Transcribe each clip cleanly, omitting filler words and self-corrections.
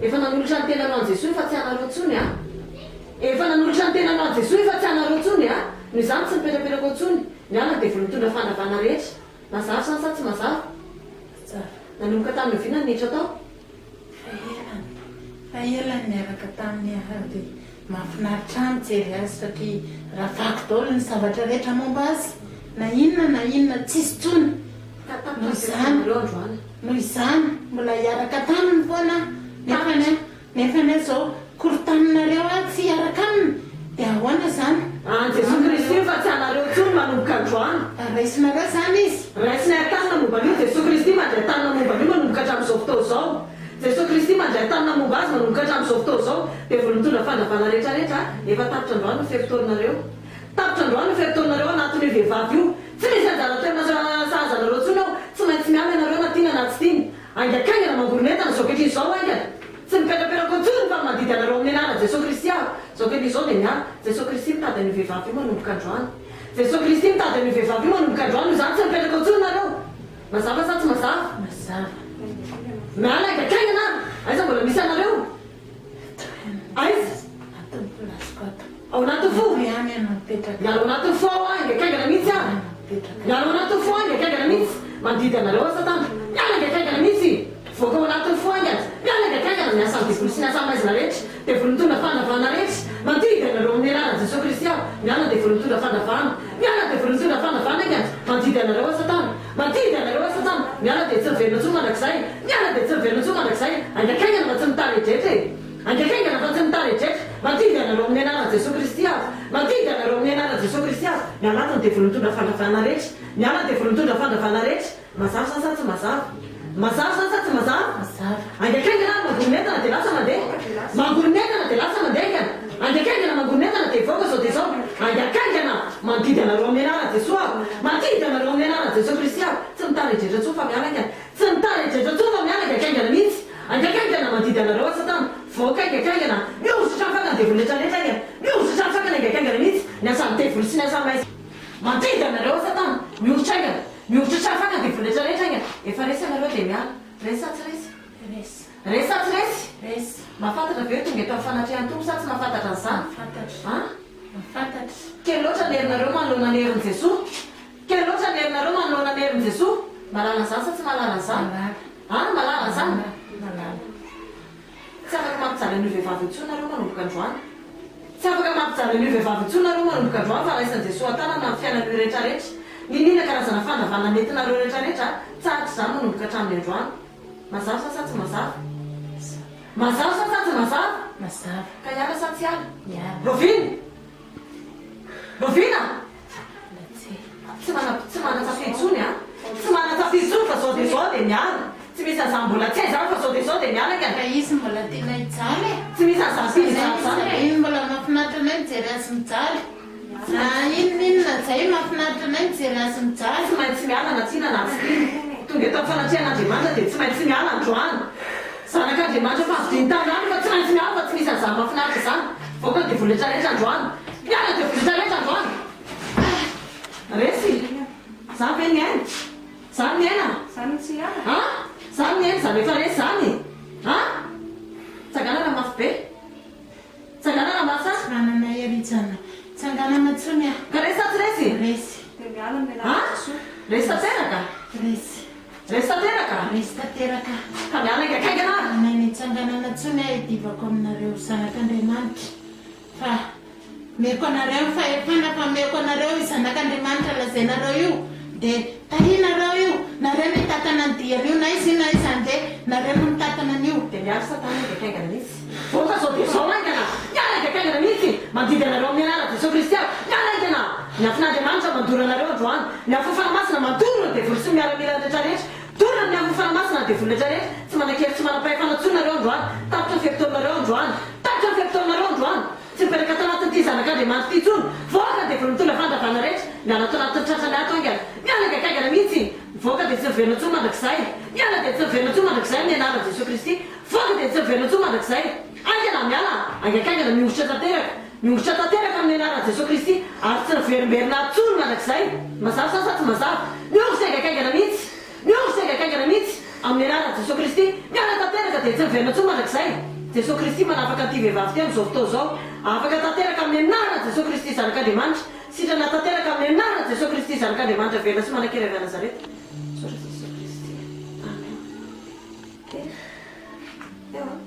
Efa nanolotra ny tenany ho an'i Jesoa efa tsy anareo intsony a! Efa nanolotra ny tenany ho an'i Jesoa efa tsy anareo intsony a! Noho izany tsy mipetrapetraka ao intsony. Miala ny devoly mitondra fandravana rehetra. Mazava izany sa tsy mazava? Mazava. Nanomboka tamin'ny oviana ny niditra tao? Fa ela fa ela ny niaraka taminy aho dia mahafinaritra ahy mijery azy satria ravako daholo ny zavatra rehetra momba azy na inona na inona tsisy intsony. Ka tapitra Noho ny izany fe-potoanareo androany. noho izany mbola hiaraka taminy foana aho nefa ny ahy Nefa anie zao korontaninareo aho tsy hiaraka aminy dia ahoana zany? An'i Jesoa Kristy io fa tsy anareo intsony manomboka androany. Raisinareo zany izy? Raisinay an-tanana momba an'io Jesoa Kristy mandray tanana momba an'io manomboka hatramin'izao fotoana izao. Jesoa Kristy mandray tanana momba azy manomboka hatramin'izao fotoana izao. Devoly mitondra fandravana rehetra rehetra efa tapitra androany ny fe-potoanareo. Tapitra androany ny fe-potoanareo anatin'io vehivavy io. Tsy misy anjara toerana sahaza anareo intsony ao. Tsy maintsy miala ianareo na tiana na tsy tiana. Haingankaingana mangoron'entana izao ankehitriny izao haingana. Tsy mipetrapetraka intsony fa mandidy anareo amin'ny anaran'i Jesoa Kristy aho. Izao ankehitriny izao dia miala. Jesoa Kristy mitady an'io vehivavy io manomboka androany. Jesoa Kristy mitady an'io vehivavy io manomboka androany noho izany tsy mipetraka intsony nareo. Mazava sa tsy mazava? Mazava. Miala haingankaingana ary. Aiza mbola misy anareo? Aiza? Ato ny place-ko ato. Ao anatin'ny fo? Ato ihany ianao mipetraka. Miala ao anatin'ny fo ao aho, haingankaingana mihitsy aho. Miala ao anatin'ny fo haingankaingana mihitsy. Mandidy anareo aho Satana. Miala haingankaingana mihitsy. Mivoaka ao anatin'ny fo haingana. Miala haingankaingana ny asan'ny devoly sy ny asan'ny maizina rehetra. Devoly mitondra fandravana rehetra. Mandidy anareo amin'ny anaran'i Jesoa Kristy aho. Miala ny devoly mitondra fandravana. Miala ny devoly mitondra fandravana haingana. Mandidy anareo aho Satana. Mandidy anareo aho Satana. Miala dia tsy miverina intsony mandrakizay. Miala dia tsy miverina intsony mandrakizay. Haingankaingana fa tsy mitaredretra e. Haingankaingana fa tsy mitaredretra. Mandidy anareo amin'ny anaran'i Jesoa Kristy aho. Mandidy anareo amin'ny anaran'i Jesoa Kristy aho. Miala ato ny devoly mitondra fandravana rehetra. Miala ny devoly mitondra fandravana rehetra. Mazava izany sa tsy mazava? Mazava izany sa tsy mazava? Mazava. Haingankaingana ary mangoron'entana dia lasa mandeha. Mangoron'entana dia lasa mandeha haingana. Haingankaingana mangoron'entana dia hivoaka izao dia izao. Haingankaingana! Mandidy anareo amin'ny anaran'i Jesoa aho. Mandidy anareo amin'ny anaran'i Jesoa Kristy aho. Tsy mitaredretra intsony fa miala haingana. Tsy mitaredretra intsony fa miala haingankaingana mihitsy. Haingankaingana mandidy anareo aho satana. Voaka haingankaingana. Mihosotra ny fakany devoly retraretra haingana. Mihosotra ny fakany haingankaingana mihitsy. Ny asan'ny devoly sy ny asan'ny maizina. Mandidy anareo aho satana. Mihosotra haingana. Mihosotra ny fakany devoly retraretra haingana. Efa resy ianareo dia miala. Resy sa tsy resy? Resy. Resy sa tsy resy? Resy. Mahafantatra ve hoe tonga eto amin'ny fanatrehan'ny Tompo sa tsy mahafantatra an'izany? Mahafantatra. An? Mahafantatra. Kely loatra ny herinareo manoloana ny herin'i Jesoa. Kely loatra ny herinareo manoloana ny herin'i Jesoa. Mahalala an'izany sa tsy mahalala an'izany? Mahalala. An, mahalala an'izany? Mahalala. Tsy afaka mampijaly an'io vehivavy intsony nareo manomboka androany. Tsy afaka mampijaly an'io vehivavy intsony nareo manomboka androany fa raisin'i Jesoa an-tanana ny fiainan'io rehetrarehetra. Niniana karazana fandravana nentinareo rehetrarehetra, tsahatra izany manomboka hatramin'ny androany. Mazava sa sa tsy mazava? Mazava. Mazava sa sa tsy mazava? Mazava. Ka hiala sa tsy hiala? Hiala. Raoviana? Raoviana? Mbola Tsy mana tsy manan-tsafidy intsony an! Tsy manan-tsafidy intsony fa zao dia zao dia miala. Tsy misy an'izany mbola tsy hay izany fa zao dia zao dia miala kay. Fa izy mbola tiana hijaly e! Tsy misy an'izany tiana hijaly izany e! Iny mbola mahafinaritra anay mijery azy mijaly. Na inona inona zay mahafinaritra anay mijery azy mijaly. Tsy maintsy miala na tiana na tsy tiana. Tonga eto amin'ny fanatrehan'Andriamanitra dia tsy maintsy miala androany. Zanak'Andriamanitra efa vidiany tamin'ny rany fa tsy maintsy miala fa tsy misy an'izany mahafinaritra izany. Voaka ny devoly rehetra rehetra androany. Miala ny devoly rehetra rehetra androany. Resy. Zany ve ny aina? Zany ny aina? Zany no tsy hiala? An? Zany ny aina zany efa resy zany? An? Tsanganana mafy be. Tsanganana mafy sa? Tsy manana hery hijanona. Tsanganana intsony aho. Ka resy sa tsy resy? Resy. Dia miala amin'ny anaran'i Jesoa. Resy tanteraka? Resy. Resy tanteraka? Resy tanteraka. Ka miala haingankaingana ary. Manana hitsanganana intsony aho hidivako aminareo zanak'Andriamanitra fa Omeko anareo ny fahefana fa omeko anareo io zanak'Andriamanitra lazainareo io dia tahinareo io, nareo no hitantana ny dian'io na iza io na iza andeha, nareo no mitantana an'io. Dia miaro satana haingankaingana mihitsy. Voaka zao dia zao haingana! Miala haingankaingana mihitsy! Mandidy anareo amin'ny anaran'i Jesoa Kristy aho, miala haingana! Ny afon'Andriamanitra mandoro anareo androany. Ny afon'ny Fanahy Masina mandoro ny devoly sy ny miaramila rehetrarehetra. Dorana ny afon'ny Fanahy Masina ny devoly rehetrarehetra. Tsy manan-kery tsy manam-pahefana intsony nareo androany. Tapitra ny fe-potoanareo androany. Tapitra ny fe-potoanareo androany. Tsy mipetraka ato anatin'ity zanak'Andriamanitra ity intsony. Voaka ny devoly mitondra fandravana rehetra. Miala ato anatin'ny tratrany ato haingana. Miala haingankaingana mihitsy. Mivoaka dia tsy miverina intsony mandrakizay. Miala dia tsy miverina intsony mandrakizay amin'ny anaran'i Jesoa Kristy. Mivoaka dia tsy miverina intsony mandrakizay. Haingana miala haingankaingana miongotra tanteraka. Miongotra tanteraka amin'ny anaran'i Jesoa Kristy ary tsy miverimberina intsony mandrakizay. Mazava sa sa tsy mazava? Miongotra haingankaingana mihitsy. Miongotra haingankaingana mihitsy. Amin'ny anaran'i Jesoa Kristy, miala tanteraka dia tsy miverina intsony mandrakizay. Jesoa Kristy manafaka an'ity vehivavy ity amin'izao fotoana izao. Afaka tanteraka amin'ny anaran'i Jesoa Kristy Zanak'Andriamanitra. Sitrana tanteraka amin'ny anaran'i Jesoa Kristy Zanak'Andriamanitra velona sy manan-kery avy any Nazareta. Misaotra Jesoa Kristy. Amen. Eo an.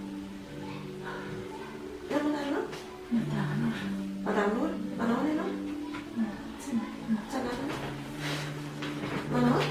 Eo no anaranao? Madame Nora. Madame Nora, manao ahoana ianao? Tsy ananana. Tsy ananana. Manao ahoana?